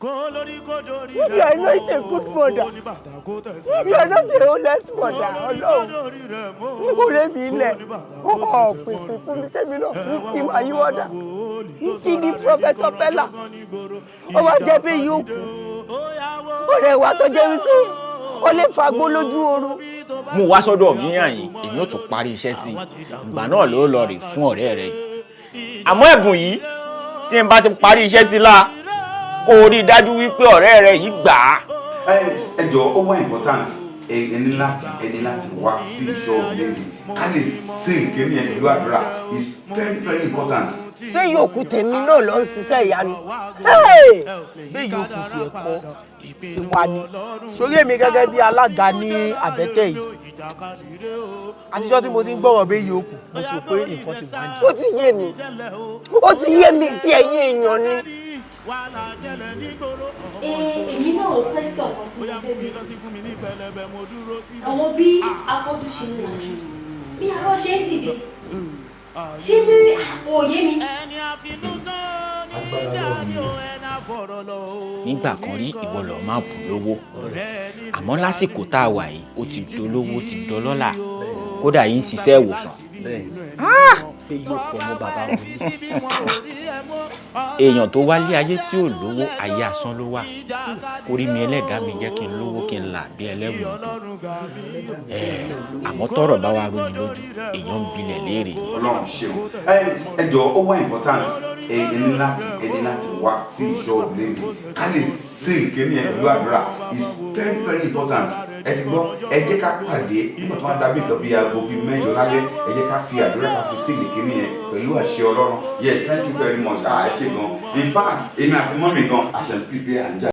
You are not a good mother. You are not a honest mother. Ọlọ́run, ọ̀rẹ́ mi ilẹ̀ ọ̀ pèsè fún mi kẹ́mi náà kí n máa yíwọ́ dà. Ti di Professor Pella, ó wá jẹ́ bí yóò kú. Ọ̀rẹ́ wa tó jẹ́ wípé ó lè fagbó lójú oorun. Mú wá sọ́dọ̀ mi yàn yín, èmi ò tún parí iṣẹ́ sí i. Ìgbà náà ló lọ rè fún ọ̀rẹ́ rẹ yìí. Àmọ́ ẹ̀bùn yìí, tí n bá ti parí iṣẹ́ sí la, kó o rí i dájú wípé ọ̀rẹ́ rẹ yìí gbà á. Ẹ jọ, ó wá important, ẹni láti wá sí ìṣọ́ òbílẹ̀ ká lè sí nǹkan yẹn pẹ̀lú àdúrà is very very important. Bẹ́ẹ̀ yóò kú, tèmi náà lọ ń ṣiṣẹ́ ìyanu. Bẹ́ẹ̀ yóò kù tiẹ̀ kọ́ ti wá ní sórí èmi gẹ́gẹ́ bí alága ní àbẹ́tẹ̀ yìí. Àtijọ́ tí mo ti ń gbọ́rọ̀ bẹ́ẹ̀ yóò kù, mo ti rò pé nǹkan ti wá ní. Ó ti yé mi, ó ti yé mi sí ẹ̀yin èèyàn ni. Èmi náà ò question kan tí mo fẹ́ bí àwọn bí afọ́jú ṣe ń lajú, bí arọ́ ṣe ń dìde, ṣé bí òye mi. Agbára nígbà kan rí, ìwọ lọ máa bù lówó, àmọ́ lásìkò tá a wà yìí, ó ti dolówó, ti dọlọ́lá, kódà yìí ń ṣiṣẹ́ ìwòsàn. Pé yóò pọ̀ mọ́ bàbá wọn. Èèyàn tó wálé ayé tí ò lówó, ayé asán ló wà. Orí mi, ẹlẹ́dàá mi, jẹ́ kí n lówó, kí n là bí ẹlẹ́wọ̀n odò. Àmọ́ tọ́rọ̀ bá wa rú ni lójú, èèyàn ń bilẹ̀ léèrè. Ọlọ́run ṣeun. Ẹ jọ, ó wá important, ẹni láti wá sí ìṣọ́ òbílẹ̀ ká lè sí nǹkan yẹn pẹ̀lú àdúrà is very very important. Ẹ ti gbọ́, ẹ jẹ́ ká pàdé nígbà tó máa dàbí nǹkan bíi aago bíi 8 lálẹ́. Ẹ jẹ́ ká fi àdúrà, ká fi sí nǹkan yẹn pẹ̀lú àṣẹ Ọlọ́run. Yes, thank you very much. Ah, ẹ ṣe gan. In fact, èmi àti mummy gan àṣẹ ń prepare à ń jà.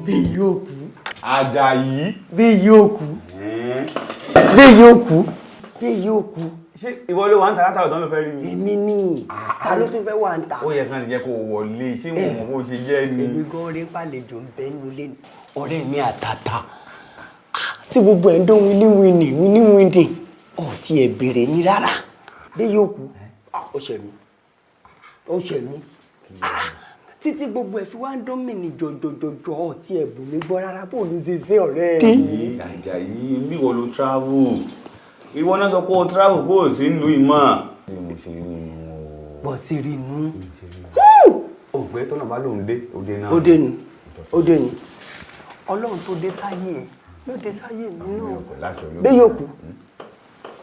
Bí yóò kú. Àjàyí. Bí yóò kú, bí yóò kú, bí yóò kú. Ṣé ìwọ ló wà ń ta látàrọ̀ tán ló fẹ́ rí mi? Èmi ní, ta ló tún fẹ́ wà ń ta? Ó yẹ kán lè jẹ́ kó o wọlé. Ṣé wọn mọ̀ bó ṣe jẹ́ ni? Èmi gan rí pàlejò ń bẹ́ nulẹ̀ ni. Ọ̀rẹ́ mi àtàtà tí gbogbo ẹ̀ ń dún wíníwíní wíníwíní, ọ̀ tí ẹ̀ béèrè mi rárá. Bí yóò kú, ó ṣẹ̀ mí, ó ṣẹ̀ mí títí gbogbo ẹ̀ fi wá ń dán mí ní jọjọjọjọ, ọ̀ tí ẹ̀ bù mí gbọ́ rárá. Bó ló ṣe ṣe, ọ̀rẹ́ mi? Àjàyí, bí ìwọ ló travel, ìwọ náà sọ pé o travel kó o sí ìlú ìmọ̀. Bí mo ṣe rí inú o. Bọ́ sí rí inú. Ó pé tọ́nà bá lòun dé òde náà. Ó dé nu, ó dé nu. Ọlọ́run tó dé sáyé ẹ̀ yóò dé sáyé mi náà. Bí yóò kú,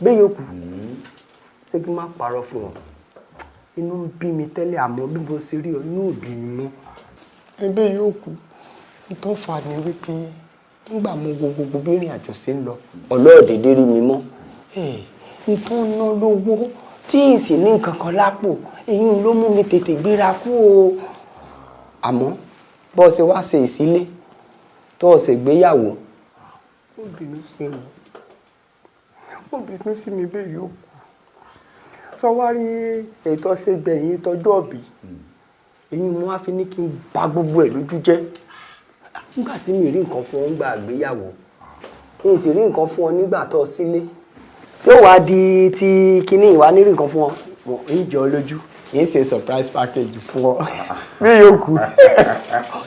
bí yóò kú, ṣé kí n má parọ́ fún ọ, inú ń bí mi tẹ́lẹ̀, àmọ́ bí mo ṣe rí ọ, inú ò bí mi mọ́. Ẹbí yóò kú, tó fà ní wípé nígbà mo wo gbogbo bí ìrìn àjò ṣe ń lọ, ọlọ́ọ̀dẹ̀dẹ̀ rí mi mọ́ n tó ń ná lówó tí ì sì ní nǹkan kan lápò, èyí ló mú mi tètè gbéra kú o. Àmọ́ bó ṣe wá ṣe ìsílé tó o ṣe gbéyàwó, ó bínú sí mi, ó bínú sí mi. Bẹ́ẹ̀ yóò kú, sọ wá rí ètò ṣe gbẹ̀yìn tọjọ́ òbí, èyí mo wá fi ní kí n bà gbogbo ẹ̀ lójú jẹ́. Nígbà tí mi rí nǹkan fún ọ nígbà àgbéyàwó, n sì rí nǹkan fún ọ nígbà tó sílé, tí ó wàá di ti kíní ìwà ní rí nǹkan fún ọ, mo ń jọ ọ lójú, kì í ṣe surprise package fún ọ. Bí yóò kú,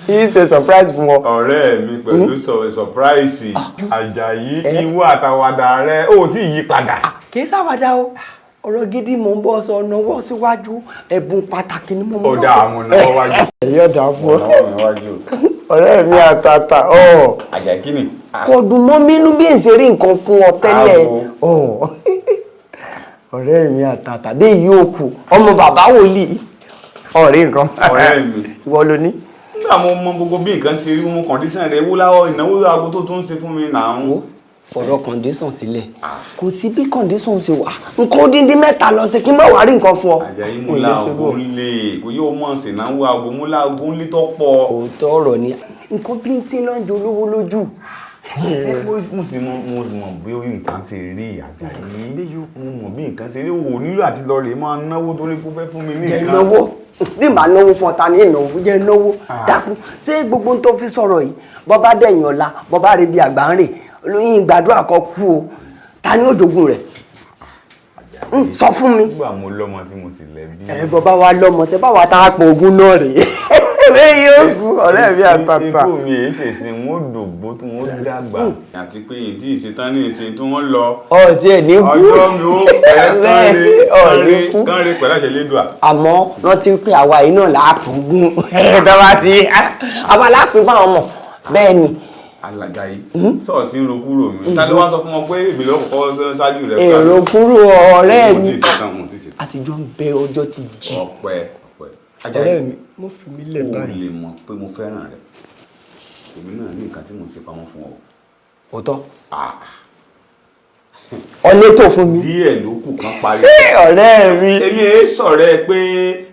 kì í ṣe surprise fún ọ. Ọ̀rẹ́ mi pẹ̀lú surprise, Àjàyí, ìwọ àtàwàdà rẹ ó tí ì yí padà. Kì í ṣàwàdà o, ọ̀rọ̀ gidi mò ń bọ́ sọ. Náwó síwájú, ẹ̀bùn pàtàkì ni mo mú. Ó dá àwọn náwó wájú. Ẹ̀yọ́ dà fún ọ. Náwó mi wájú. Ọ̀rẹ́ mi àtàtà ọ̀. Àjàyí, kí ni? Kò dùn mọ́ mi inú bí n ṣe rí nǹkan fún ọ tẹ́lẹ̀. Ọ̀rẹ́ mi àtàtà dé yìí ó kù ọmọ bàbá wòlíì ọ̀rẹ́ nǹkan. Ọ̀rẹ́ mi. Ìwọ ló ní. Nígbà mo mọ gbogbo bí nǹkan ṣe rí, mo condition rẹ̀ wú láwọ ìnáwó aago tó tún ń ṣe fún mi náà. Wo, fọ̀rọ̀ condition sílẹ̀, kò sí bí condition ṣe wà, nǹkan díndín mẹ́ta lọ sí kí n má wàá rí nǹkan fún ọ. Àjàyí mú láago ńlẹ̀ kò yóò mọ̀ sí náwó aago mú láago ńlẹ̀ tó pọ̀. Òótọ́ ọ̀rọ̀ ni, nǹkan bíntín ló ń jẹ olówó lójú. Mo sì mọ, mo mọ bí nǹkan ṣe rí. Àjàyí, mo mọ bí nǹkan ṣe rí, wò nílò àti lọ rè máa náwó torí kó fẹ́ fún mi ní Jẹ́ nǹkan. náwó, bí màá náwó fún ọ, ta ni ìnáwó fún? Jẹ́ náwó, dákun. Ṣé gbogbo tó fi sọ̀rọ̀ yìí, bọ́ bá dẹ̀yìn ọ̀la, bọ́ bá rí bí àgbà ń rè lóyún ìgbàdúrà kan kú o, ta ni òjògùn rẹ̀? Sọ fún mi. Nígbà mo lọ́mọ tí mo sì lẹ́bí. Ẹ bọ́ bá wa lọ́mọ, ṣe báwa tá a pọ̀ ogún náà rèé? Èyí ó kú ọ̀rẹ́ mi àtàtà. Ikú mi èyí ṣèṣin, wọn ò dògbó tí wọn ó dàgbà, àti pé ìdí ìṣetán ní ìṣe tí wọ́n lọ. Ọ̀tí ẹ̀ ní kú. Ọjọ́ mi ó pẹ́ Ọ̀ní kú. kánre pẹ̀lú àṣẹ Elédùà. Àmọ́ rántí pé àwa yìí náà là á pọ̀ ogún tọ́ba ti àwa là á pín fáwọn ọmọ bẹ́ẹ̀ ni. Alàgà yìí sọ̀rọ̀ tí ń ro kúrò mi, ta ló wá sọ fún wọn pé èmi lọ́kọ̀ọ́ ṣáájú rẹ̀? Èrò kúrò, ọ̀rẹ́ mi. Mo ti ṣetán, mo ti ṣetán. Àtijọ́ ń bẹ, ọjọ́ ti jì. Ọpẹ́, ọpẹ́. Ọ̀rẹ́ mi, mo fi mí lẹ̀ O báyìí. lè mọ̀ pé mo fẹ́ràn rẹ, èmi náà ní nǹkan tí mo ń ṣe pamọ́ fún ọ. Òótọ́ ọlẹ́ tó fún mi. Díẹ̀ ló kù kan parí. Ọ̀rẹ́ mi. Èmi èé sọ̀rẹ́ ẹ pé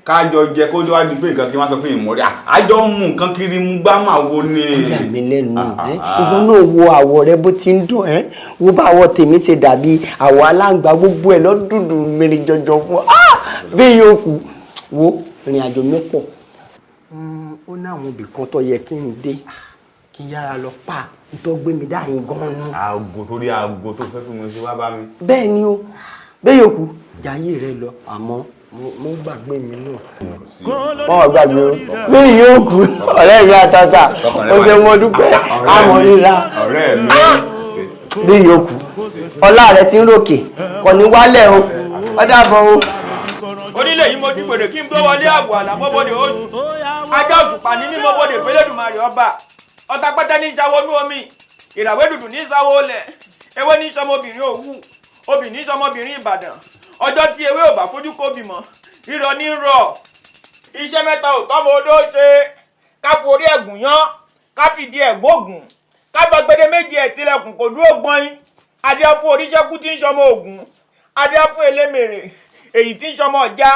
kájọ jẹ kó wá di pé nǹkan kí wọ́n sọ pé ìmọ̀rí àjọ ń mú nǹkan kiri mú gbá máa wo ni. Ó yà mí lẹ́nu ẹ́, ìwọ náà wo àwọ̀ rẹ bó ti ń dùn ẹ́, wo bá àwọ̀ tèmi ṣe dàbí àwọ̀ aláǹgbá, gbogbo ẹ̀ lọ́dúndùn mìíràn jọjọ fún ọ bí yòókù. Wo, ìrìn àjò mi pọ̀, ó ní àwọn ibì kan tó yẹ kí n dé, kí n yára lọ pa nítorí gbé mi dáhìn gan-an nù. Aago torí aago tó fẹ́ fún mi ṣe wá bá mi. Bẹ́ẹ̀ ni o, bẹ́ẹ̀ yòókù jayé rẹ lọ, àmọ́ mo gbàgbé mi náà. Wọ́n gbàgbé o, bẹ́ẹ̀ yòókù, ọ̀rẹ́ mi àtàtà, ó ṣe mo dúpẹ́, àmọ́ ríra. Ọ̀rẹ́ mi. Bẹ́ẹ̀ yòókù, ọlá rẹ ti ń ròkè, kò ní wálẹ̀ o, ó dàbọ̀ o. Onílé yìí, mojú gbèrè kí n tó wọlé ààbò àlàmọ́bọ̀dé oṣù ajá òṣùpá ní mímọ́bọ̀dé fẹlẹ́dùmarè ọba ọ̀tá pátá ní ìṣàwọ̀ inú omi, ìràwé dùdù ní ìṣàwọ̀ olẹ̀, ewé ní sọmọbìnrin òwú, obì ní sọmọbìnrin Ìbàdàn. Ọjọ́ tí ewé ò bá fojú kó bímọ, rírọ ní rọ̀. Iṣẹ́ mẹ́ta ò tọ́mọ odó ṣe: ká forí ẹ̀gùn yán, ká fìdí ẹ̀gbọ́n ògùn, ká gbàgbede méjì ẹ̀ tilẹ̀kùn kò dúró gbọ́n. Adé fún oríṣẹ́kú tí ń sọmọ ògùn, adé fún elémèrè èyí tí ń sọmọ ọjà,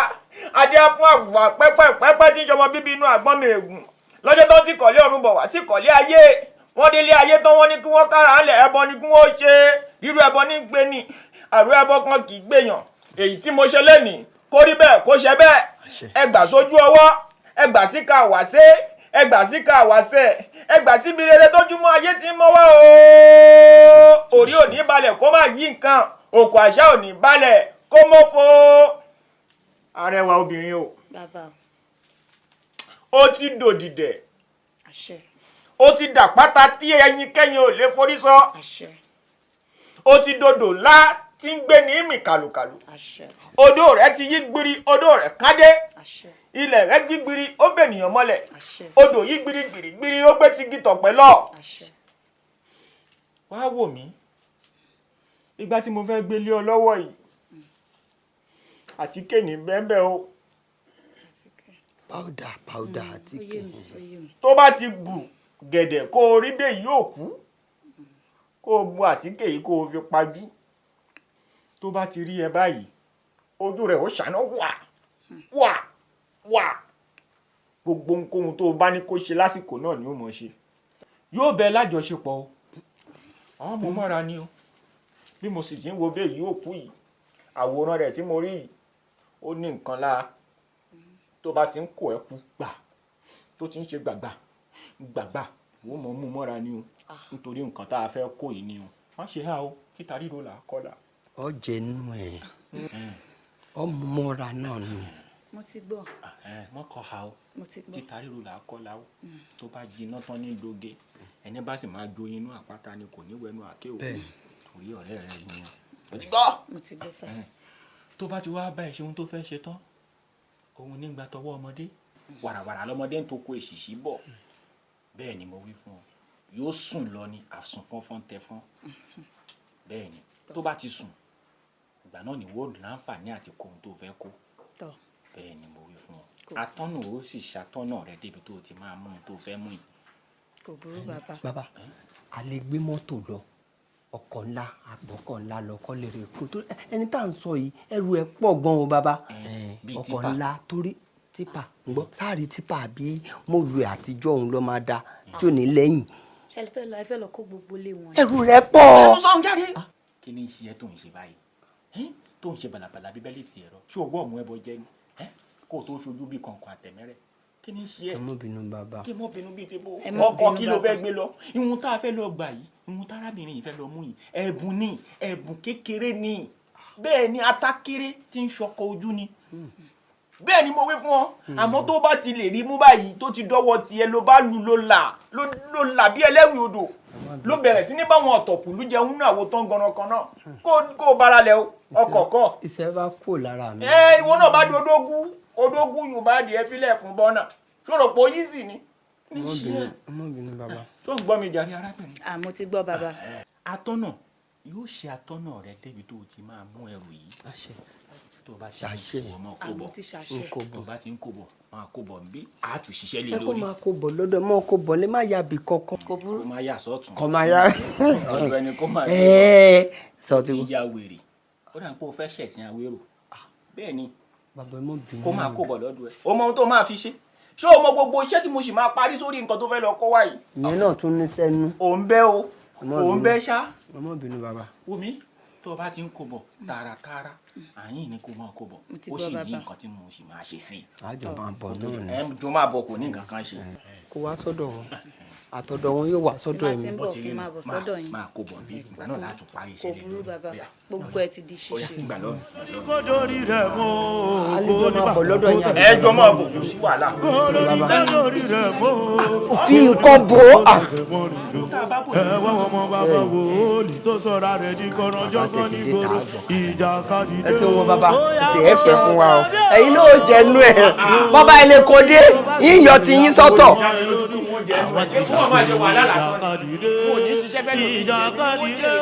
adé fún àwùwà pẹ́pẹ́pẹ́pẹ́ tí ń sọmọ bíbí inú àgbọ́n mìrègùn. Lọ́jọ́ tó ti kọ̀lé ọ̀run bọ̀ wá sí kọ̀lé ayé, wọ́n délé ayé tán, wọ́n ní kí wọ́n kára ńlẹ̀, ẹbọ ni kí wọ́n ṣe. Rírú ẹbọ ní gbé ni àrùn ẹbọ kan kì í gbèyàn. Èyí tí mo ṣe lẹ́nìí, kó rí bẹ́ẹ̀, kó ṣe bẹ́ẹ̀. Ẹ gbà sójú ọwọ́, ẹ gbà síka àwàṣe, ẹ gbà síka àwàṣẹ, ẹ gbà síbi rere tójúmọ́ ayé ti ń mọ́wọ́ o. Òrí ò ní balẹ̀ kó má yí nǹkan, òkò àṣà ò ní balẹ̀ kó mọ́fo. Arẹwà obìnrin o. Bàbá. Ó ti dòdìdẹ̀. Àṣẹ. Ó ti dàpáta tí ẹyin kẹ́yìn ò lè forí sọ. Àṣẹ. Ó ti dodò ńlá tí ń gbé ní mì kàlùkàlù. Àṣẹ. Odò rẹ̀ ti yí gbiri, odò rẹ̀ kádé. Àṣẹ. Ilẹ̀ rẹ̀ yí gbiri, ó bènìyàn mọ́lẹ̀. Àṣẹ. Odò yí gbiri gbiri gbiri, ó gbé ti gi tọ̀pẹ́ lọ. Àṣẹ. Wá wò mí, ìgbà tí mo fẹ́ gbé lé ọ lọ́wọ́ yìí, àtíkè ní bẹ́ẹ̀ o. Powder, powder, àtíkè. Tó bá ti bù gẹ̀dẹ̀, kó o rí bẹ́ẹ̀ yóò kú, kó o bu àtíkè yìí, kó o fi pajú. Tó bá ti rí ẹ báyìí, ojú rẹ̀ ó ṣàná wà wà wà. Gbogbo ohunkóhun tó o bá ní kó ṣe lásìkò náà ni ó mọ̀ ṣe. Yóò bẹ lájọṣepọ̀ o, àwọn ọmọ mọ́ra ni o. Bí mo sì ti ń wo bẹ́ẹ̀ yóò kú yìí, àwòrán rẹ̀ tí mo rí yìí, ó ní nǹkan lára. Tó bá ti ń kó ẹ kú gbà, tó ti ń ṣe gbàgbà gbàgbà, wọ́n mọ̀ mú mọ́ra ni o, nítorí nǹkan tá a fẹ́ kó yìí ni o. Má ṣe há o, kíta ríro là á kọ́là. Ọ jẹ nú ẹ, ọmọ mọ́ra náà ni. Mo ti gbọ́. Mọ́ kọ́ ha o. Mo ti gbọ́. Títa ríro là á kọ́là o. Tó bá jiná tán ní doge, ẹni bá sì máa jo inú àpáta ni kò ní wẹnu àké o, torí ọ̀rẹ́ rẹ ni o. O ti gbọ́. Mo ti gbọ́ sá. Tó bá ti wá bá ẹ ṣe ohun tó fẹ́ ṣe tán, òun nígbà tọwọ́ ọmọdé wàràwàrà lọmọdé ń toko èṣìṣì bọ̀. Bẹ́ẹ̀ ni mo wí fún ọ. Yóò sùn lọ ní àsùn fọ́nfọ́n tẹfọ́n. Bẹ́ẹ̀ ni, tó bá ti sùn, ìgbà náà ni wọ́n láǹfààní àti kó ohun tó fẹ́ kó. Tọ́. Bẹ́ẹ̀ ni mo wí fún ọ. Atọ́nà ó sì ṣàtọ́nà rẹ débi tó o ti máa mú ohun tó fẹ́ mú yìí. Kò burú, bàbá. Bàbá, a lè gbé mọ́tò lọ, ọkọ̀ ńlá, àgbọ̀kọ̀ ńlá lọ kọ́ lè rè kó tó. Ẹni tá à ń sọ yìí, ẹrù ẹ̀ pọ̀ gan o, bàbá. Bíi ọkọ̀ tipper. Ńlá torí tipper ń gbọ́ sáàrí tipper àbí mòlù àtijọ́ òun ló máa da tí ò ní lẹ́yìn. Ṣe ẹ fẹ́ lọ, ẹ fẹ́ lọ kó gbogbo ilé wọn? Ẹrù rẹ̀ pọ̀. Ẹnu sọ̀hún jáde. Kí ni ń ṣe ẹ́ tó ń ṣe báyìí? Ẹ́n? Tó ń ṣe bàlàbàlà bíbélì tiẹ̀ rọ, ṣé o gbọ́ ọ̀mú ẹbọ jẹ́ ni? Ẹ́n? Kó o tó ṣojú bí kọ̀ǹkọ̀ àtẹ̀mẹ́rẹ́, kí ni ń ṣe ẹ́? Ẹ má bínú, bàbá. Kí mọ́ bínú bíi ti bó? Ẹ má Ọkọ̀ bínú, kí ló bàbá. fẹ́ gbé lọ? Ìhun tá a fẹ́ lọ gbà yìí, ìhun tárábìnrin yìí fẹ́ lọ mú yìí, ẹ̀bùn ni, ẹ̀bùn kékeré ni. Bẹ́ẹ̀ ni, atákéré tí ń ṣọkọ ojú ni. Bẹ́ẹ̀ ni mo wí fún ọ. Àmọ́ tó bá ti lè rí mú báyìí, tó ti dọ́wọ́ tiẹ̀, ló bá lu, ló là ló là bí ẹlẹ́wì odò, ló bẹ̀rẹ̀ sí ní báwọn ọ̀tọ̀kùlú jẹun náà, wo tán ganan kan náà, kó o bára lẹ o, ọkọ̀ kọ́. Iṣẹ́ bá kúrò lára mi. Ẹ ìwọ náà bá di odógún odógún, Yorùbá adìẹ fílẹ̀ fún bọ́nà, ṣòro pé ó yízì ni. Ẹ má bínú, ẹ má bínú, bàbá. Tó ń gbọ́ mi jàre, arábìnrin? Àmọ́ ti gbọ́, bàbá. Atọ́nà yóò ṣe atọ́nà rẹ débi tó o ti máa mú ẹrù yìí. Tó o bá ti ń Ṣàṣẹ. kó o máa kó bọ̀. Àmọ́ ti ṣàṣẹ. N kò Tó o bọ̀. bá ti ń kó bọ̀, máa kó bọ̀ nbí, a tún ṣiṣẹ́ lé Ẹ kó lórí. máa kó bọ̀ lọ́dọ̀, mọ́ kó bọ̀ lé, má yàbí kankan. Kò burú. Kó máa yà sọ́tún. Kọ́ máa yá. Ọ̀dọ̀ ẹni kó máa Ẹ̀ẹ́ sọ ti ti ya wèrè, ó dà pé o fẹ́ ṣẹ̀sìn awérò. Bẹ́ẹ̀ ni. Bàbá, ẹ má bínú. Kó máa kó bọ̀ lọ́dọ̀ ẹ̀. O mọ ohun tó máa fi ṣe? Ṣé o mọ gbogbo iṣẹ́ tí mo sì máa parí sórí nǹkan tó fẹ́ lọ kó wá yìí? Ìyẹn náà tún ní sẹ́nu. Ò ń bẹ́ o. Ẹ má Ò ń bínú. bẹ́ ṣá. Ẹ má bínú, bàbá. Wùmí, tó o bá ti ń kó bọ̀ tààràtààrà, àyìn ni kó máa kó bọ̀. Mo ti Ó gbọ́, sì ní bàbá. nǹkan tí mo sì máa ṣe sí i. Àjọ máa bọ̀ náà ni. Ẹ jọ máa bọ̀, kò ní nǹkan kan ṣe. Kó wá sọ́dọ̀ wọn, àtọ̀dọ̀ wọn yóò wá sọ́dọ̀ Tí bá ti ẹ̀mí. ń bọ̀, kí n máa bọ̀ sọ́dọ̀ yín. Máa kó bọ̀ bí ìgbà náà láti parí Kò iṣẹ́ lé burú, lórí. bàbá. Ó yá. Gbogbo ẹ ti di Ó yá, ṣíṣe. ìgbà lọ. Kó dórí rẹ̀ mú Àlejò kó máa bọ̀ lọ́dọ̀ yín. Ẹ jọ máa bọ̀, kò sí wàhálà. Kó lórí rẹ̀ mú. Fi nǹkan bò ó. Ẹ wá wọn mọ bàbá wòólì tó sọra rẹ̀ di kọ̀rọ̀jọ́gbọ́n nígboro ìjàkadì Ẹ dé. ti wọn, bàbá, ẹ ti ẹ fẹ́ fún wa o. Ẹ̀yin náà ó jẹnu ẹ̀ bàbá, ilé kò dé yíyọ ti yín sọ́tọ̀. Àwọn ti ìjàkadì dé, ìjàkadì dé,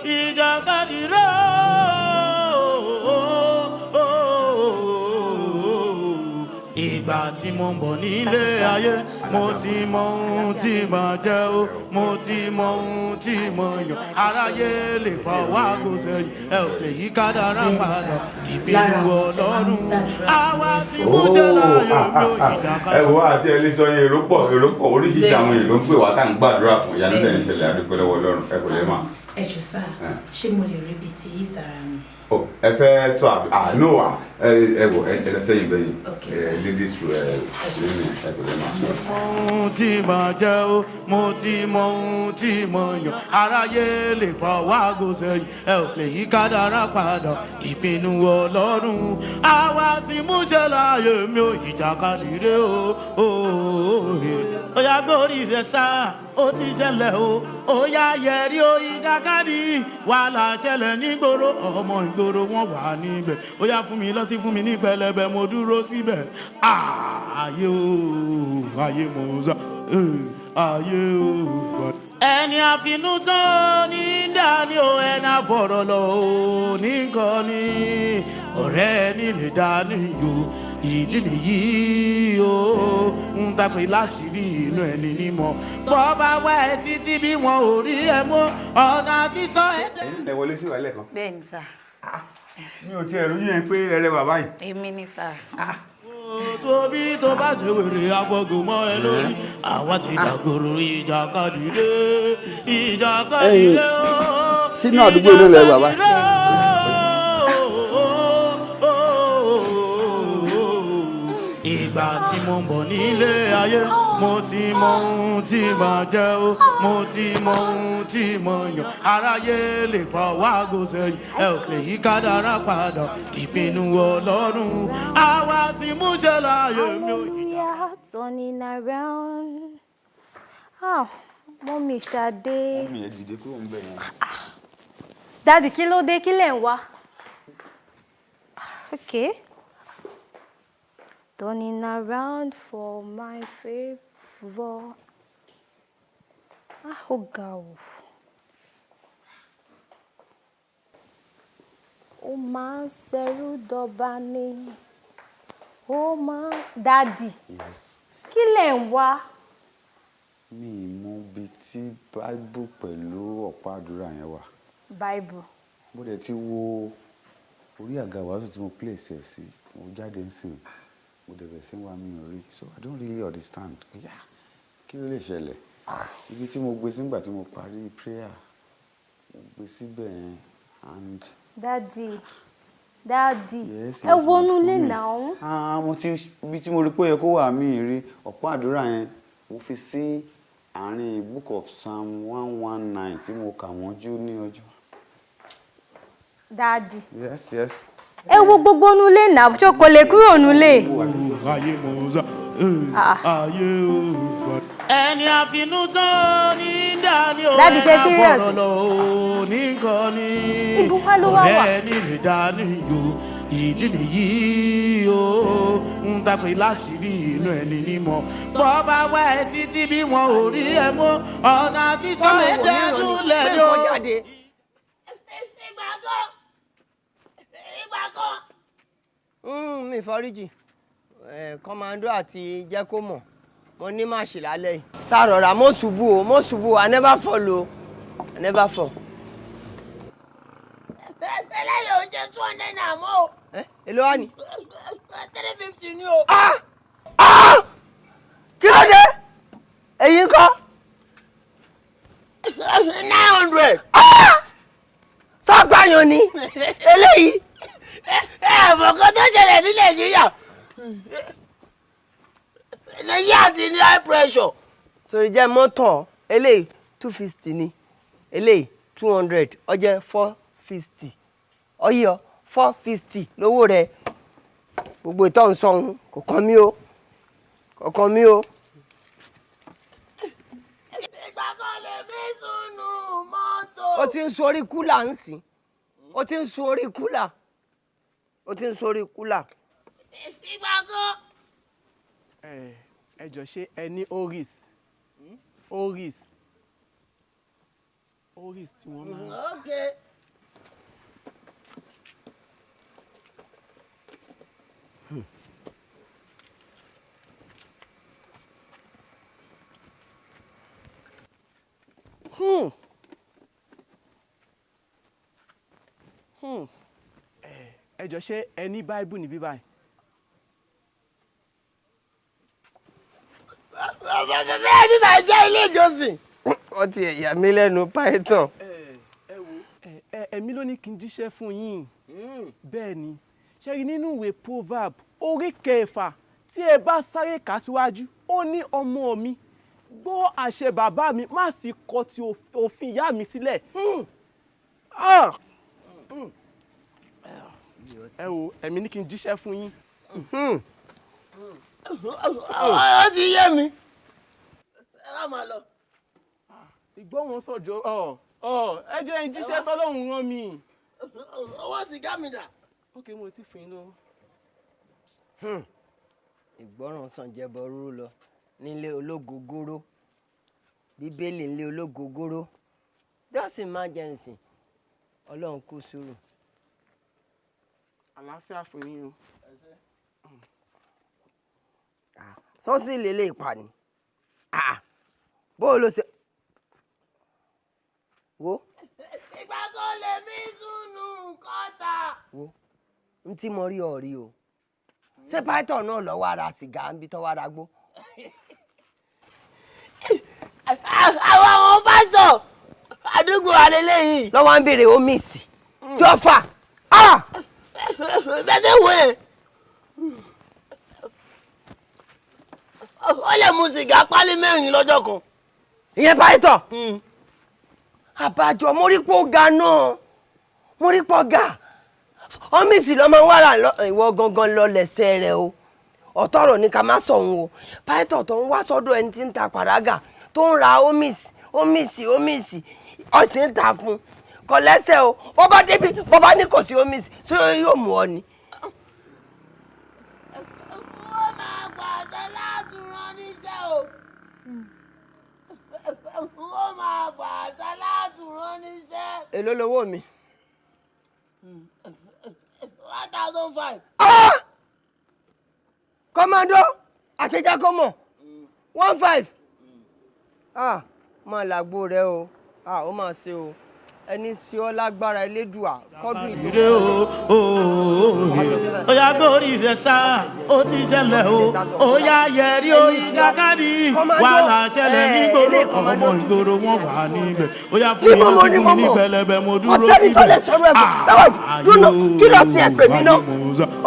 ìjàkadì dé. Ìgbà tí mo ń bọ̀ nílé ayé, mo ti mọ ohun tí màá jẹ́ o, mo ti mọ ohun tí mo yàn. Aráyé lè fà wá kó sẹ́yìn, ẹ ò lè yí kádàrá padà. Ìpinnu Ọlọ́run àwa sì mú jẹ́ láyé mi ò, ìjàkadì. Ẹ wo, àti ẹ lè sọ yẹn, èrò pọ̀, èrò pọ̀, oríṣiríṣi àwọn èèyàn ló ń pè wá tá à ń gbàdúrà fún. Ìyanu dẹ̀ ń ṣẹlẹ̀, àdúpẹ́ lọ́wọ́ Ọlọ́run. Ẹ kò lè mà. Ẹ jọ̀ọ́ sá, ṣé mo lè rí ibi tí ìzàrà mi? Ọ ẹ fẹ́ tọ́ àbí? Ah no, ah, ẹ wò, ẹ lọ sẹ́yìn bẹ́yìn. Okay, ẹ sir. Ladies room, ẹ ẹ kò lè mà. Ohun tí màá jẹ́ o, mo ti mọ ohun tí mo yàn. Aráyé lè fà wá gò sẹ́yìn, ẹ ò lè yí kádàrá padà. Ìpinnu Ọlọ́run àwa sì mú ṣe láàyè mi ò, ìjàkadì rè o. Ó yá, gbórí rẹ̀ sá, ó ti ṣẹlẹ̀ o. Ó yá, yẹrí o, ìjàkadì wàhálà ṣẹlẹ̀ nígboro, ọmọ ìgboro wọn wà níbẹ̀. Ó yá, fún mi lọ́tí, fún mi ní pẹlẹbẹ, mo dúró síbẹ̀. Ayé o, ayé mo sá, ayé o. Ẹni àfinútán ní dání o, ẹni àfọ̀rọ̀ lọ o nìkan ní ọ̀rẹ́ ẹni lè dání o. Ìdí nìyí o, ń tàpé láṣìírí inú ẹni nímọ̀ bọ́ bá wá ẹ títí bí wọn ò rí ẹ mọ́ ọ̀nà àti sọ ẹ. Ẹ̀yin lẹ wọlé sí wàhálẹ̀ kan. Bẹ́ẹ̀ ni sà. Mi ò tiẹ̀ rójú yẹn pé ẹrẹ bàbá yìí. Èmi ni sà. Sóbi tó bá ṣe wèrè afọgùn mọ́ ẹ lórí, àwa ti dàgbòrò, ìjàkadì dé, ìjàkadì dé o. Sínú àdúgbò inú ilẹ̀ bàbá. Ìgbà tí mo ń bọ̀ nílé ayé, mo ti mọ ohun tí màá jẹ́ o, mo ti mọ ohun tí mo yàn. Aráyé lè fà wá gò sẹ́yìn, ẹ ò lè yí kádàrá padà. Ìpinnu Ọlọ́run àwa sì mú ṣe láàyè mi ò. Hallelujah, turning around. Ah, Mummy Ṣadé. Mummy, ẹ dìde kúrò ń bẹ̀ yẹn. Daddy, kí ló dé? Kí lẹ̀ ń wá? Okay. Turning around for my favor. Ah, ó ga o. Ó máa ń ṣẹrú dọba ni, ó máa ń. Daddy, Yes. kí lẹ̀ ń wá? Mi ì mọ ibi tí Bible pẹ̀lú ọ̀pá àdúrà yẹn wà. Bible. Mo dẹ̀ ti wo orí àga wàásù tí mo place ẹ̀ sí. Mo jáde ń sìn. Mo dẹ̀ bẹ̀rẹ̀ sí ń wá, mi ò rí. So I don't really understand. Yeah. Kí ló lè ṣẹlẹ̀? Ibi tí mo gbé sí nígbà tí mo parí prayer, mo gbé síbẹ̀ yẹn and Daddy, Daddy, Yes, ẹ yes, wọnú ilé mummy. náà. Ah, mo ti ibi tí mo rí pé ó yẹ kó wà, mí rí ọ̀pá àdúrà yẹn. Mo fi sí àárín Book of Psalm 119 tí mo kà mọ́jú ní ọjọ́. Daddy, Yes. ẹ wo gbogbo inú ilé náà, ṣó kò lè kúrò nínú ilé? Ayé mọ̀ọ́sá, ayé o. Ẹni àfinútán ní dání o. Daddy, ṣe serious? Fọ̀rọ̀ lọ o ní nǹkan ní. Ibo wá ló wá wà? Ọ̀rẹ́ ẹni lè dání o. Ìdí nìyí o. Ń tàpé láṣìírí inú ẹni nímọ̀. Bọ́ bá wá ẹ títí bí wọn ò rí ẹ mọ́. Ọ̀nà àti sọ Fọ́ọ̀mù wò ẹ̀dẹ́ níran ni dúnlẹ̀ pé yó. nǹkan jáde. Ìgbà kan, ìgbà kan. Mi foríjì kọ́mándó àti jẹ́ kó mọ̀ mo ní má ṣe lálẹ́ yìí. Sárọ̀rà mo ṣubú o, mo ṣubú o, I never fall o, I never fall. Eléyìí ò ṣe 200 naira mọ́ o. Èló wá ni? 350 ni o. Kí ló dé? Èyí ń kọ́? 900. Sọ́gbàyàn ni eléyìí. Ẹ mọ̀ kan tó ṣẹlẹ̀ ní Nàìjíríà. Nàìjíríà ti ní high pressure. Torí jẹ́ mọ́tàn, eléyìí 250 ni, eléyìí 200, ó jẹ́ 450, ọyọ 450 lówó rẹ̀. Gbogbo ìtọ́ ń sọ̀hún kò kàn mí o, kò kàn mí o. Ìgbà kan lè mí sùnù mọ́tò. Ó ti ń sun orí kúlà ń sìn, ó ti ń sun orí kúlà, ó ti ń sun orí kúlà. Ìgbà kan. Ẹ jọ, ṣé ẹ ní oris, oris, oris tí wọ́n máa ń. Okay. Ẹ jọ, ṣé ẹ ní Bible níbí báyìí? Bẹ́ẹ̀ ni màá jẹ́ ilé ìjọsìn. Ó ti ẹ̀yà mi lẹ́nu python. Ẹ ẹ̀mí ló ní kí n jíṣẹ́ fún yín. Bẹ́ẹ̀ ni, ṣe rí nínú ìwé Proverb orí kẹfà, tí ẹ bá sáré kà síwájú, ó ní, "Ọmọ mi, gbọ́ àṣẹ bàbá mi, má sì kọ̀ ti òfin ìyá mi sílẹ̀." Ah! Ẹ wo, ẹ̀mí ní kí n jíṣẹ́ fún yín. Ó ti yé mi. Ẹ má máa lọ. Ìgbọ́ wọn sọ̀jọ́ ọ ọ, ẹ jẹ́ n jíṣẹ́ tọ́lọ́run rán mi. Owó sìgá mi dà? Ok, mo ti fún yín lọ́wọ́. Ìgbọràn sàn jẹbọ rúrú lọ nílé ológogoro, Bíbélì nílé ológogoro. Just emergency, Ọlọ́run kú sùúrù. Àlàáfíà fún yín o. Sọ́ọ̀sì lélẹ̀ ìpànì bó o ló ṣe wo. Ìgbà kan lè mí sùnù kọ́ta. Wo n tí mo rí ọ rí o, ṣé python náà lọ́wọ́ ara sìgá ń bí tọ́wọ́ ara gbó? Àwọn pásítọ̀ àdúgbò àlélẹ́yìn. Lọ́wọ́ ń béèrè omi sí tí ó fà. Bẹ́sẹ̀ wò ẹ́, ó lè mu sìgá pálí mẹ́rin lọ́jọ́ kan. Ìyẹn python àbájọ mo rí pọ̀ ga náà, mo rí pọ̀ ga ọ́mísì lọ́mọ wàrà. Ìwọ gangan lọ lẹ́sẹ̀ rẹ o. Ọ̀tọ̀rọ̀ ní ká má sọ̀hún o. Python tó ń wá sọ́dọ̀ ẹni tí ń ta pàrágà, tó ń ra omis omisi omisi, ọ̀sìn ń ta fún kò lẹ́sẹ̀ o. Bó bá débi, bó bá ní kò sí omisi, ṣé yóò mú ọ ni? Ó máa pàṣẹ láti rán níṣẹ́ o. Ó máa fà sálátù rán níṣẹ́. Èló lowó mi? 1,500. Kọ́mọ́dọ́ àti Jákọ́mọ̀ 1,500. Ah, máa làgbo rẹ o, ah, ó máa ṣe o, ẹni sí ọ lágbára Elédùà kọ́dún ìdókòwò. Ire o, ó yá gbórí rẹ̀ sá, ó ti ṣẹlẹ̀ o, ó yá yẹrí o, ìjàkadì wàhálà ṣẹlẹ̀ nígboro, ọmọ ìgboro wọn wà níbẹ̀, ó yá fún mi láti fún mi ní pẹlẹbẹ, mo dúró Ọ̀sẹ́ni tó lè síbẹ̀. sọ̀rọ̀ ẹ̀fọ́ lọ́wọ́ dúnà, kí ló tiẹ̀ pè mí náà?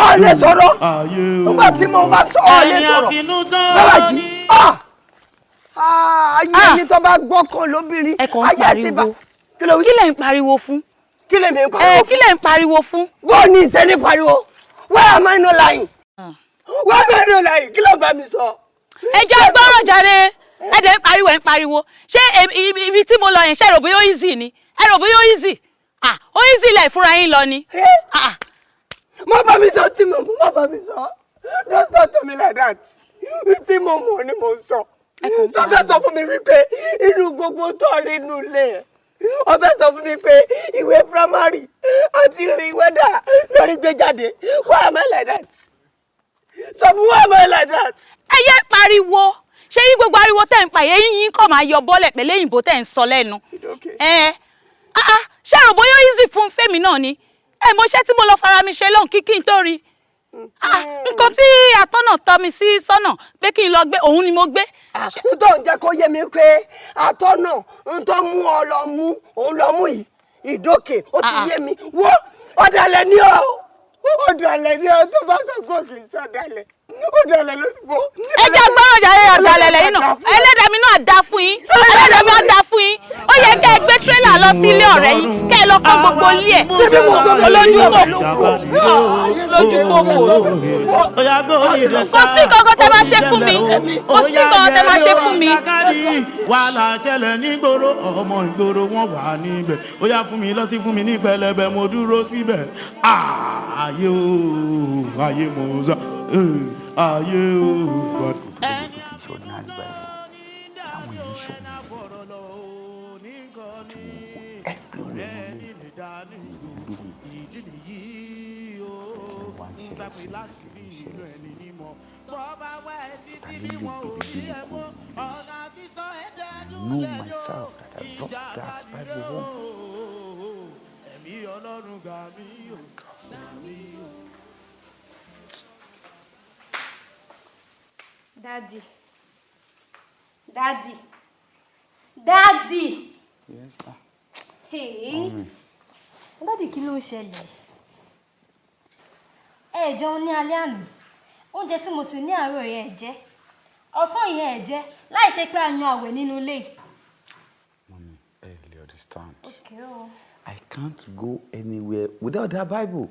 Ọ̀ lè sọ̀rọ̀ nígbà tí mo bá sọ ọ̀ lè sọ̀rọ̀ lọ́wọ́ jì. Ayé ẹni tó bá gbọ́kàn lóbìnrin ayé ti bá. Kí lẹ̀ ń pariwo fún? Kí lè mi ń pariwo fún? Kí lẹ̀ ń pariwo fún? Bó o ní ìṣe ní pariwo? Why am I not lying? Why am I not lying? Kí ló ń bá mi sọ? Ẹ jẹ́ gbọ́rọ̀ jàre, ẹ dẹ̀ ń pariwo, ẹ̀ ń pariwo. Ṣé ibi tí mo lọ yẹn, ṣé ẹ rò bóyá ó easy ni? Ẹ rò bóyá ó easy? Ah, ó easy lẹ̀ fúnra yín lọ ni. Má bá mi sọ tí mo mọ̀, má bá mi sọ. Don't talk to me like that. Tí mo mọ̀ ni mo sọ. Sọ fẹ́ sọ fún mi wípé inú gbogbo tó rí inú ilé ẹ̀. Ó fẹ́ sọ fún mi pé ìwé primary àti rí wẹ́dà lórí gbé jáde. Why am I like that? Sọ fún, why am I like that? Ẹ yé pariwo. Ṣé yín gbogbo ariwo tẹ̀ ń pa yẹn, yín kàn máa yọ bọ́lẹ̀ pẹ̀lú òyìnbó tẹ̀ ń sọ lẹ́nu. Ẹ ṣé rò bóyá ó easy fún Fẹ́mi náà ni? Ẹ mọ iṣẹ́ tí mo lọ fara mi ṣe lọ́hùn kí n tó rí. Nǹkan tí atọ́nà tọ́ mi sí sọ́nà pé kí n lọ gbé òun ni mo gbé. N tó ń jẹ́ kó yé mi pé atọ́nà n tó mú ọ lọ mú òun lọ mú yìí ìdókè, ó ti yé mi. Wo, ọ̀dàlẹ̀ ni ọ́, ọ̀dàlẹ̀ ni ọ́, tó bá sọ pé kì í sọ̀dàlẹ̀, ọ̀dàlẹ̀ ló ti bọ́. Ẹ jẹ́ gbọ́rọ̀ jàre, ọ̀dàlẹ̀ lẹ́yìn náà, ẹlẹ́dàá mi náà dá fún yín, ẹlẹ́dàá mi náà dá fún yín. Ó yẹ kẹ́ ẹ gbé tírélà lọ sí ilé ọ̀rẹ́ yín, kẹ́ ẹ lọ kọ́ gbogbo ilé ẹ̀ olójú kò lójú kò kò sí kankan tẹ́ máa ṣe fún mi, kò sí kankan tẹ́ máa ṣe fún mi. Wàhálà ṣẹlẹ̀ nígboro, ọmọ ìgboro wọn wà níbẹ̀, ó yá fún mi lọ́tí, fún mi ní pẹlẹbẹ, mo dúró síbẹ̀. Ayé o, ayé mo sọ, ayé o. Kì í ṣe ordinary Bible táwọn èèyàn ń ṣọ̀gbọ́n tí wọ́n kó everywhere nílé ìlú. Kí ló wá ń ṣẹlẹ̀ sí mi? Kí ló ń ṣẹlẹ̀ sí mi? Ta ló lè gbé Bíbélì kúrò nínú ilé? I know myself that I brought that Bible home. Daddy. Daddy. Daddy. Yes, ah. Hey. Mommy. Daddy, kí ló ń ṣẹlẹ̀? Ẹ jẹun ní alẹ́ àná. Oúnjẹ tí mo sè ní àárọ̀ yẹn ẹ jẹ. Ọ̀sán yẹn ẹ jẹ. Láì ṣe pé a yan àwẹ̀ nínú ilé. Mommy, ẹ lè understand. Okay o. I can't go anywhere without that Bible.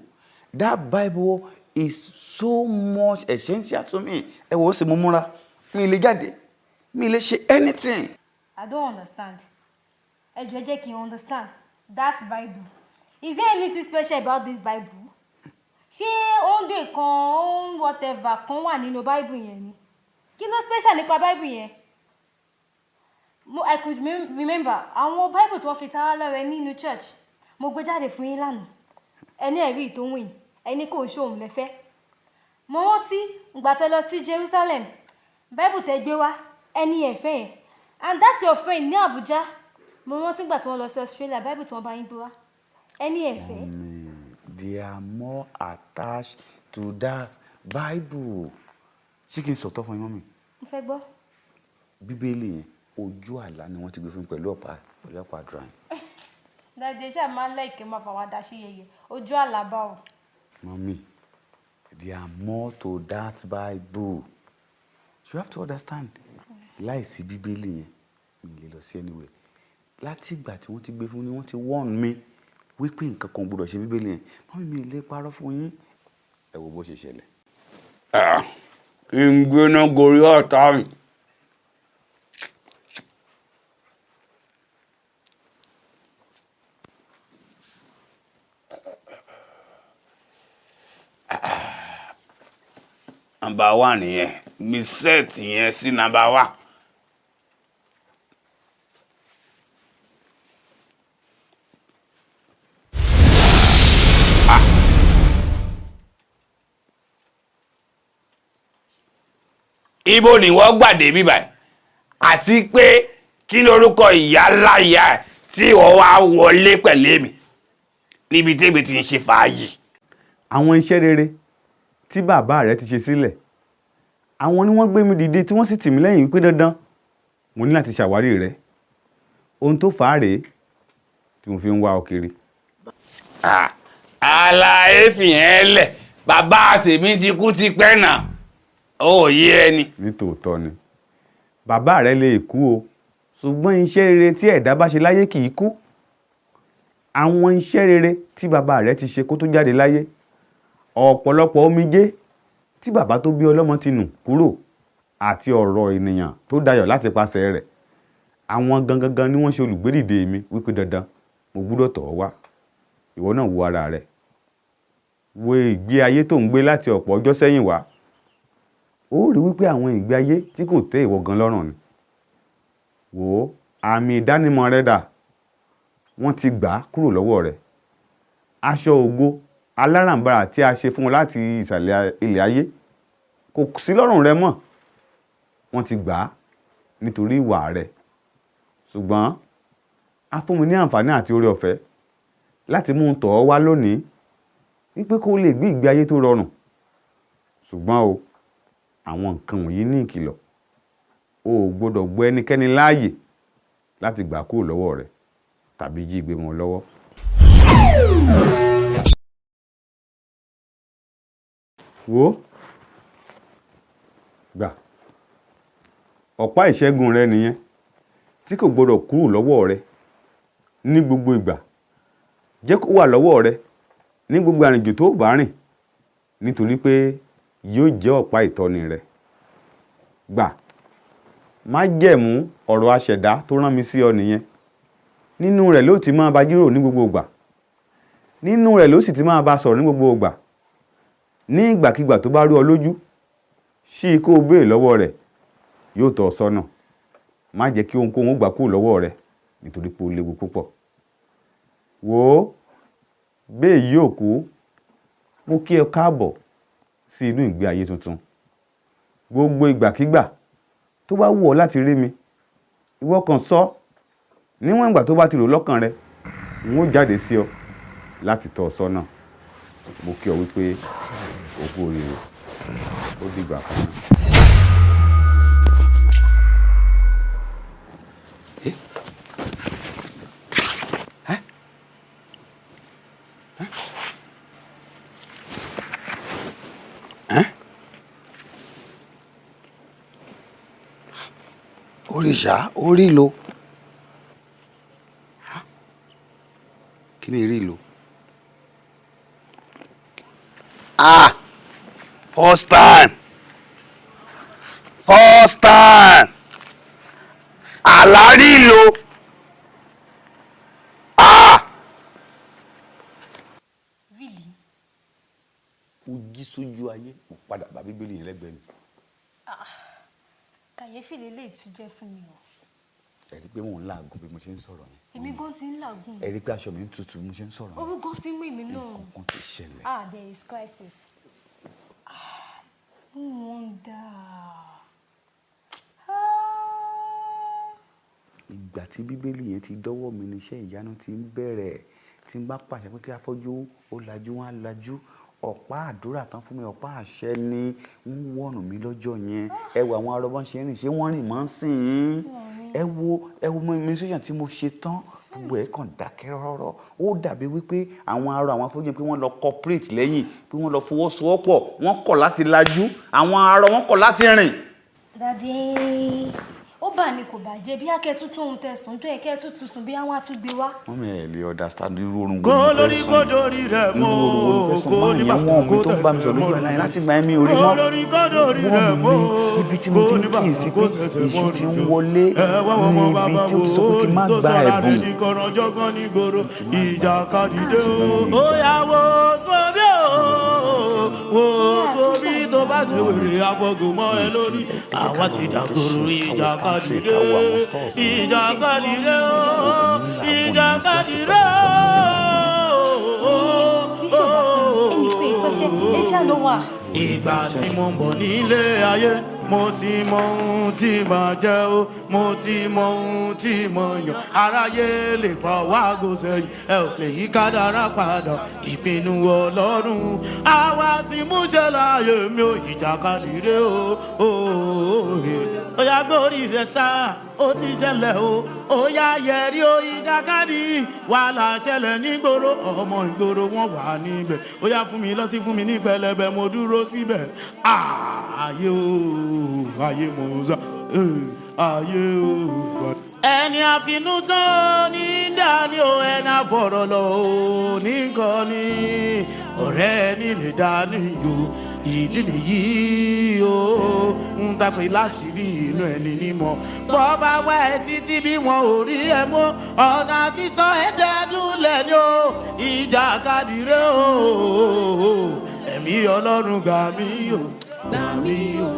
That Bible is so much essential to me. Ẹ wo, ó sì mú múra. Mi lè jáde. Mi lè ṣe anything. I don't understand. Ẹ jọ̀ọ́, ẹ jẹ́ kí n understand. That Bible. Is there anything special about this Bible? Ṣé oúnjẹ kan, oún whatever kan wà nínú Bible yẹn ni? Kí ló special nípa Bible yẹn? Mo I could remember àwọn Bible tí wọ́n fi ta wá lọ́rẹ nínú church. Mo gbé jáde fún yín lánàá. Ẹni ẹ̀rí ìtòhún yìí, ẹni kò ń ṣòun lẹ́fẹ́. Mo rántí ìgbà tẹ́ lọ sí Jerusalem, Bible tẹ́ gbé wá, ẹni ẹ̀fẹ́ yẹn. And that's your friend ní Abuja. Mo rántí ìgbà tí wọ́n lọ sí Australia, Bible tí wọ́n bá yín gbé wá, ẹni ẹ̀fẹ́. Mommy, they are more attached to that Bible. Ṣé kí n sọ̀tọ̀ fún yín, mommy? Mo fẹ́ gbọ́. Bíbélì yẹn, ojú àlá ni wọ́n ti gbé fún mi pẹ̀lú ọ̀pá àdúrà yẹn. Daddy, ṣáà máa ń lẹ́ẹ̀kẹ́ máa fàwádà ṣe yẹ̀yẹ̀, ojú àlá bá o. Mommy, they are more to that Bible. You have to understand. Láìsí Bíbélì yẹn, mi ò lè lọ sí anywhere. Láti ìgbà tí wọ́n ti gbé fún mi, wọ́n ti warn mi wípé nǹkan kan ò gbọdọ̀ ṣe Bíbélì yẹn. Mommy, mi ò lè parọ́ fún yín. Ẹ wo bó ṣe ṣẹlẹ̀. Kí n gbéná gorí ọ̀tá mi. Number one nìyẹn, mi set yẹn sí number one. Ibo ni wọ́n gbàdé bíbà ẹ̀? Àti pé kí lorúkọ ìyá láyà ẹ̀ tí wọ́n wá wọlé pẹ̀lú mi níbi tèmi ti ń ṣe fàájì? Àwọn iṣẹ́ rere tí bàbá rẹ ti ṣe sílẹ̀, àwọn ni wọ́n gbé mi dìde tí wọ́n sì tì mí lẹ́yìn wípé dandan mo ní láti ṣàwárí rẹ. Ohun tó fà á rèé tí mo fi ń wá ọ kiri. Àlàyé fìyẹn lẹ̀, bàbá tèmi ti kú ti pẹ́ náà, ó yé ẹni. Nítòótọ́ ni bàbá rẹ lè kú o, ṣùgbọ́n iṣẹ́ rere tí ẹ̀dá bá ṣe láyé kì í kú. Àwọn iṣẹ́ rere tí bàbá rẹ ti ṣe kó tó jáde láyé, ọ̀pọ̀lọpọ̀ omijé tí bàbá tó bí ọlọ́mọ ti nù kúrò àti ọ̀rọ̀ ènìyàn tó dayọ̀ láti pasẹ̀ rẹ̀, àwọn gangan ni wọ́n ṣe olùgbédìde mi wípé dandan mo gbúdọ̀ tọ̀ ọ́ wá. Ìwọ náà wo ara rẹ, wo ìgbé ayé tó ń gbé láti ọ̀pọ̀ ọjọ́ sẹ́yìn wá, ó rí wípé àwọn ìgbé ayé tí kò tẹ́ ìwọ gan lọ́rùn ni. Wò ó, àmì ìdánimọ̀ rẹ dà, wọ́n ti gbà á kúrò lọ́wọ́ rẹ. Aṣọ ògo aláràǹbarà tí a ṣe fún wọn láti ìsàlẹ̀ ilẹ̀ ayé kò sí lọ́rùn rẹ mọ́, wọ́n ti gbà á nítorí ìwà rẹ. Ṣùgbọ́n a fún mi ní àǹfààní àti oore ọ̀fẹ́ láti mú un tọ̀ ọ́ wá lónìí wípé kó lè gbé ìgbé ayé tó rọrùn. Ṣùgbọ́n o, àwọn nǹkan wọ̀nyí ní ìkìlọ̀. O ò gbọ́dọ̀ gbọ́ ẹnikẹ́ni láàyè láti gbà kúrò lọ́wọ́ rẹ tàbí jí ìgbé wọn lọ́wọ́. Wo, gbà, ọ̀pá ìṣẹ́gun rẹ nìyẹn tí kò gbọ́dọ̀ kúrò lọ́wọ́ rẹ ní gbogbo ìgbà. Jẹ́ kó wà lọ́wọ́ rẹ ní gbogbo àrìnjò tó bá rìn, nítorí pé yóò jẹ́ ọ̀pá ìtọ́ni rẹ. Gbà, májẹ̀mú ọ̀rọ̀ aṣẹ̀dá tó rán mi sí ọ nìyẹn. Nínú rẹ̀ ló ti máa bá jíròrò ní gbogbo ìgbà, nínú rẹ̀ ló sì ti máa bá sọ̀rọ̀ ní gbogbo ìgbà. Ní ìgbàkigbà tó bá rú ọ lójú, ṣí kó o béèrè lọ́wọ́ rẹ̀, yóò tọ́ ọ sọ́nà. Má jẹ́ kí ohunkóhun ó gbà kúrò lọ́wọ́ rẹ, nítorí pé ó léwu púpọ̀. Wò ó, bẹ́ẹ̀ yóò kú, mo kí ẹ káàbọ̀ sí inú ìgbé ayé tuntun. Gbogbo ìgbàkigbà tó bá wù ọ́ láti rí mi, ìwọ kàn sọ. Níwọ̀n ìgbà tó bá ti rò lọ́kàn rẹ, n ó jáde sí ọ láti tọ́ ọ sọ́nà. Mo kí ọ wípé o kú oríire, ó dìgbà kan náà. Òrìṣà orí lo, kí ni rí lo? Ah, first time, first time, àlárí lo. Ah. Really? Mo jí sójú ayé, mo padà bá Bíbélì yẹn lẹ́gbẹ̀ẹ́ mi. Ah, kàyéfì lélẹ́yìí tún jẹ́ fún mi o. Ẹ rí i pé mò ń làágùn bí mo ṣe ń sọ̀rọ̀ yẹn. Èmi gan ti ń làágùn. Ẹ rí i pé aṣọ mi ń tutù bí mo ṣe ń sọ̀rọ̀ yẹn. Orú gan ti ń mú èmi náà. Nǹkan kan ti ṣẹlẹ̀. Ah, there is crisis. Ah, no wonder. Ah. Ìgbà tí Bíbélì yẹn ti dọ́wọ́ mi níṣẹ́ ìyanu ti ń bẹ̀rẹ̀. Tí n bá pàṣẹ pé kí afọ́jú ó lajú, wọ́n á lajú. Ọ̀pá àdúrà tán fún mi, ọ̀pá àṣẹ ni ń wọ̀nù mí lọ́jọ́ yẹn. Ẹ wo àwọn arọ bọ́n ṣe ń rìn, ṣé wọ́n rìn mọ́ ń sìn ín? Ẹ wo ministration tí mo ṣe tán, gbogbo ẹ̀ kàn dákẹ́ rọ́rọ́. Ó dàbí wípé àwọn arọ, àwọn afọ́jú pé wọ́n lọ cooperate lẹ́yìn, pé wọ́n lọ fọwọ́sowọ́pọ̀, wọ́n kọ̀ láti lajú, àwọn arọ wọ́n kọ̀ láti rìn. Daddy, ó bà ní kò bàjẹ́ bí akẹ́ tuntun ohun tẹ̀sán tó yẹ kẹ́ tuntun sùn bí àwọn àtúgbé wá. Wọ́n mi ẹ̀ lè understand irú oorun wo Kó ni mo lórí fẹ́ kó sùn. dórí rẹ̀ Irú mọ́ oorun wo ni mo fẹ́ sùn? kó Máa ní yẹn bàtà wọ́n mi kó tó ń bá mi tẹ̀sẹ̀ sọ̀rọ̀ lójú mọ́ àlá yẹn láti gba ẹ̀mí orí kó mọ́. lórí kó dórí Wọ́n rẹ̀ mi mọ́ ibi tí mo kó ti ń ní bàtà kíyèsí kó pé tẹ̀sẹ̀ èṣù mọ́ ti ń rìnjò. wọlé Ẹ wá wọ́n mọ ní ibi bàbá tí ó ti sọ pé kí n má tó gba sọ̀rọ̀ rẹ̀ ẹ̀bùn. ní kọ̀rọ̀jọ́gbọ́n nígboro ìjàkadì dé o. Ó yá wo sóbí o, wo sóbí tó bá ti wèrè afọ́gùn mọ́ ẹ lórí. Àwa ti dàgbòrò ìjàkadì dé, ìjàkadì dé o, ìjàkadì dé o. Bíṣọ̀bù ẹnì pé ìfẹsẹ̀ ẹja ló wà. Ìgbà tí mo ń bọ̀ nílé ayé. Mo ti mọ ohun tí màá jẹ́ o, mo ti mọ ohun tí mo yàn. Aráyé lè fọwọ́ aago sẹ́yìn, ẹ ò lè yí kádàrá padà. Ìpinnu Ọlọ́run àwa sì múṣẹ láàyè mi ò, ìjàkadì rè o. Ó yá, gbórí rẹ̀ sá, ó ti ṣẹlẹ̀ o. Ó yá, yẹrí o. Ìjàkadì wàhálà ṣẹlẹ̀ nígboro, ọmọ ìgboro wọn wà níbẹ̀. Ó yá, fún mi lọ́tí, fún mi ní pẹlẹbẹ, mo dúró síbẹ̀. Ayé o, ayé mo sá, ayé o. Ẹni àfinútán ní dání o, ẹni àfọ̀rọ̀ lọ o ní nǹkan ní ọ̀rẹ́ ẹni lè dání o. Ìdí nìyí o ń tàpé láṣìírí inú ẹni nímọ̀. Bọ́ bá wá ẹ títí bí wọn ò rí ẹ mọ́, ọ̀nà sísọ ẹ̀ẹ́dẹ́dúnlẹ̀ ni o. Ìjà kadìrẹ́ o, ẹ̀mí Ọlọ́run gbà mí o, gbà mí o.